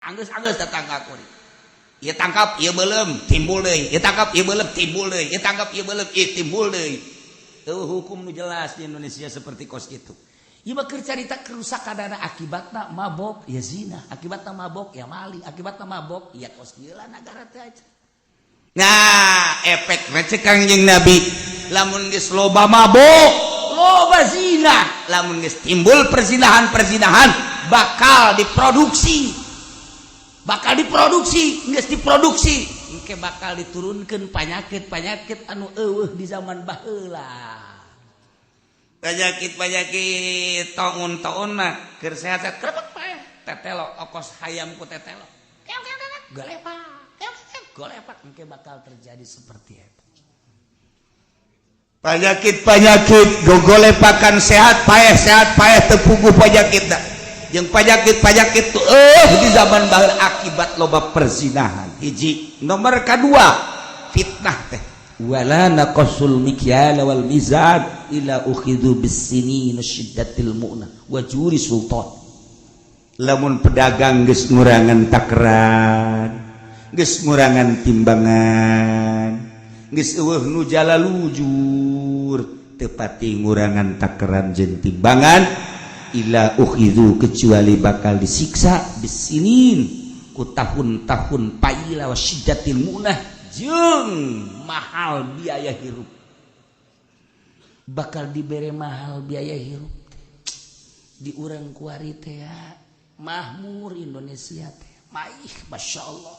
Anggeus, anggeus datang ka kuring. Ieu tangkap, ieu beuleum, timbul deui. Ieu tangkap, ieu beuleum, timbul deui. Ieu tangkap, ieu beuleum, ieu timbul deui. Tuh hukum nu jelas di Indonesia seperti kos kitu. Ieu mah keur carita kerusakan, akibatna mabok ya zina, akibatna mabok ya maling, akibatna mabok ya kos kieu lah nagara teh aja. Nah, efek cek Kangjeng Nabi, lamun geus loba mabok, loba zina, lamun geus timbul perzinahan-perzinahan bakal diproduksi, bakal diproduksi, geus diproduksi engke bakal diturunkan penyakit-penyakit anu eueuh di zaman baheula, penyakit-penyakit taun-taun mah keur sehat-sehat krebek paeh tetelo, okos hayam ku tetelo galepak golepak. Engke bakal terjadi seperti itu. Penyakit-penyakit gogolepakan, sehat paeh, sehat paeh, teu puguh penyakit jeung penyakit-penyakit tuh di zaman baheula akibat loba perzinahan. Hiji, nomor kedua fitnah teh, wala naqasul mikyal wal mizan illa ukhidhu bis-sinin syiddatil mu'nah wa juri sultan. Lamun pedagang geus ngurangan takaran, geus ngurangan timbangan, geus eueuh nu jalalujur, tepati ngurangan takaran jeung timbangan, illa ukhidhu, kecuali bakal disiksa bisinin, ku tahun-tahun paila, wa syiddatil mu'nah, jeung mahal biaya hirup, bakal dibere mahal biaya hirup. Di urang kuari teh ya, mahmur Indonesia teh maih, Masya Allah,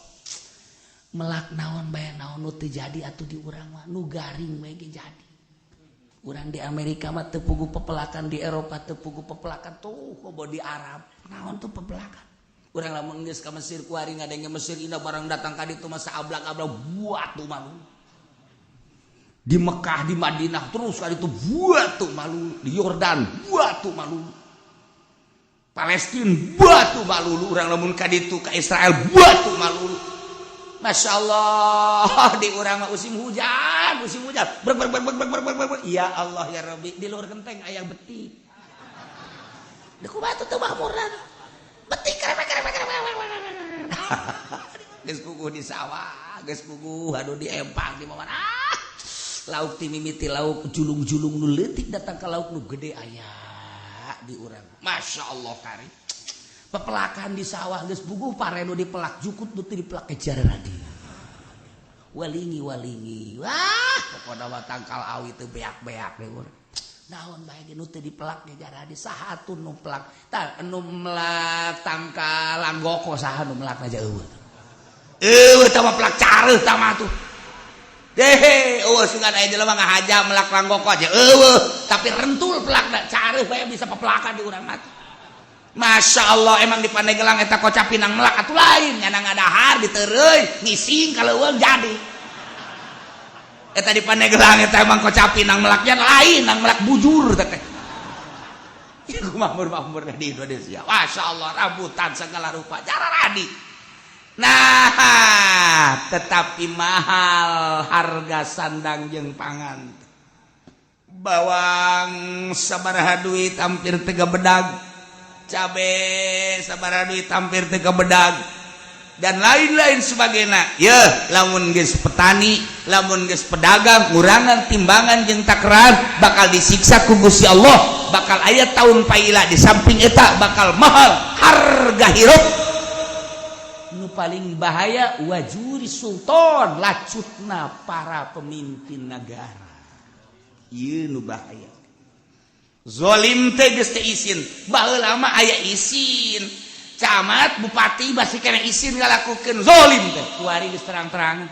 melak naon bae, naon nu teu jadi atuh di urang mah, nu garing bae ge jadi. Urang di Amerika mah teu puguh pepelakan, di Eropa teu puguh pepelakan, tuh kobo di Arab naon tuh pepelakan. Urang lamun geus ka Mesir kuari, ngadenge Mesir indah, barang datang ka ditu mah sablak-ablak buat tuh malu. Di Mekah, di Madinah, terus ka ditu buat tuh malu, di Yordan buat tuh malu, Palestina buat tuh malu. Urang lamun ka ditu, ka Israel, buat tuh malu. Masya Allah, di urang mah musim hujan, musim hujan ber ber ber ber ber ber ber, ya Allah ya Rabbi, di luar genteng aya betik. Da kumaha tuh makmuran betik kerepek kerepek kerepek. Geus puguh di sawah, geus puguh aduh di empang, di mana, ah lauk ti mimiti lauk julung-julung nu leutik datang ke lauk nu gede aya di urang. Masya Allah, kari pepelakan di sawah geus puguh pare nu dipelak jukut, nu teu dipelak kejar lagi walingi walingi. Wah, pokona mah tangkal awi teu beak-beak deh urang, naon bae ge nu teu dipelak ge jaradi. Saha atuh nu pelak tah, nu melak tangkal langgoko? Saha nu melak aja? Eueuh, eueuh tah mah pelak careuh tah mah tuh. Dehe, eueuh sugan aya jelema ngahaja melak langgoko aja eueuh, tapi rentul pelakna, careuh bae bisa pepelakan di urang mah. Masya Allah, emang di Pandeglang eta kocap pinang melak atuh lain, nyana ngadahar ditereuy ngising kalau eueuh jadi eta di Pandeglang eta emang kocap pinang melaknya lain, nang melak bujur teh. Iku makmur-makmur di Indonesia. Masya Allah, rambutan segala rupa jaradi. Nah, tetapi mahal harga sandang jeung pangan. Bawang sabaraha duit hampir teu bedag, cabe sabaraha duit hampir teu bedag, dan lain-lain sebagainya. Ya, lamun geus petani, lamun geus pedagang ngurangan timbangan jeung takaran bakal disiksa ku Gusti Allah, bakal aya tahun paila. Di samping eta bakal mahal harga hirup. Nu paling bahaya wajuri sultan, lacutna para pemimpin negara. Ieu nu bahaya. Zolim teh geus teu isin. Baheula mah aya isin camat, bupati, masih kena isin ngalakukeun zolim teh. Kuari geus terang-terangan.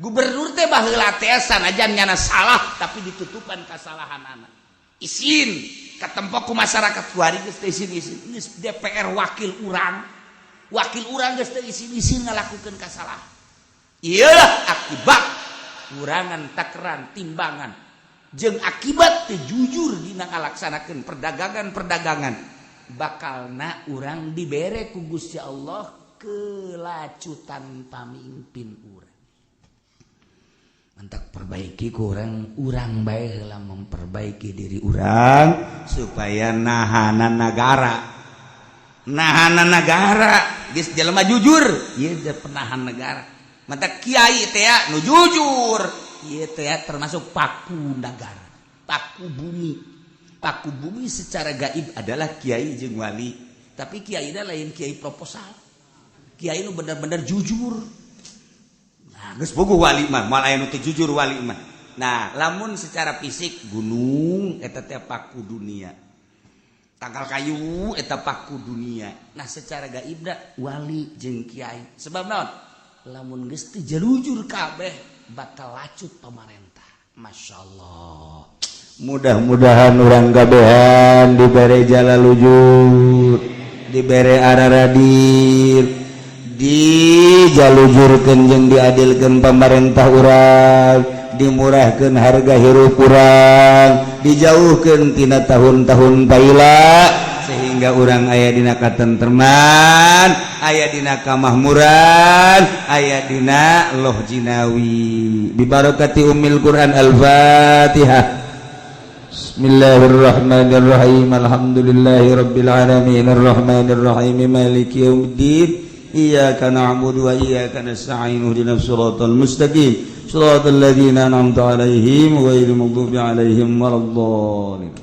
Gubernur teh baheula teh sanajan nyana salah tapi ditutupan kesalahanana, isin katempok ku masyarakat. Kuari geus teu isin-isin. Geus DPR, wakil urang, wakil urang geus teu isin-isin ngalakukeun kasalahan. Iyalah akibat kurangan takaran timbangan jeung akibat teu jujur dina ngalaksanakeun perdagangan-perdagangan, bakalna urang dibere ku Gusti Allah kelacutan pamimpin urang. Mantak perbaiki kurang urang bae heula, memperbaiki diri urang supaya nahanan negara. Nahanan negara geus jelema jujur ieu teh penahan negara. Mata kiai teh nu jujur ieu teh termasuk paku negara, paku bumi. Paku bumi secara gaib adalah kiai jeung wali, tapi kiai lain kiai proposal, kiai nu bener-bener jujur. Nah, geus bogo wali mah moal aya nu teu jujur wali mah. Nah, lamun secara fisik gunung eta teh paku dunia, tangkal kayu eta paku dunia. Nah, secara gaibna wali jeung kiai. Sebab naon? Lamun geus teu jalujur kabeh bakal lacut pamarentah. Masya Allah, Mudah-mudahan urang kabehan dibere jalalujur, dibere araradir, dijalujurkeun jeung diadilkeun pamarentah urang, dimurahkan harga hirup urang, dijauhkan tina tahun-tahun paila, sehingga urang aya dina katentreman, aya dina kamahmuran, aya dina loh jinawi, bibarakati ummil Quran. Al-Fatihah. Bismillahirrahmanirrahim. Alhamdulillahirabbil alamin, arrahmanirrahim, maliki yaumiddin. Iyyaka na'budu wa iyyaka nasta'in, ihdinas siratal mustaqim, siratal ladzina an'amta 'alaihim ghairil maghdubi 'alaihim waladdallin.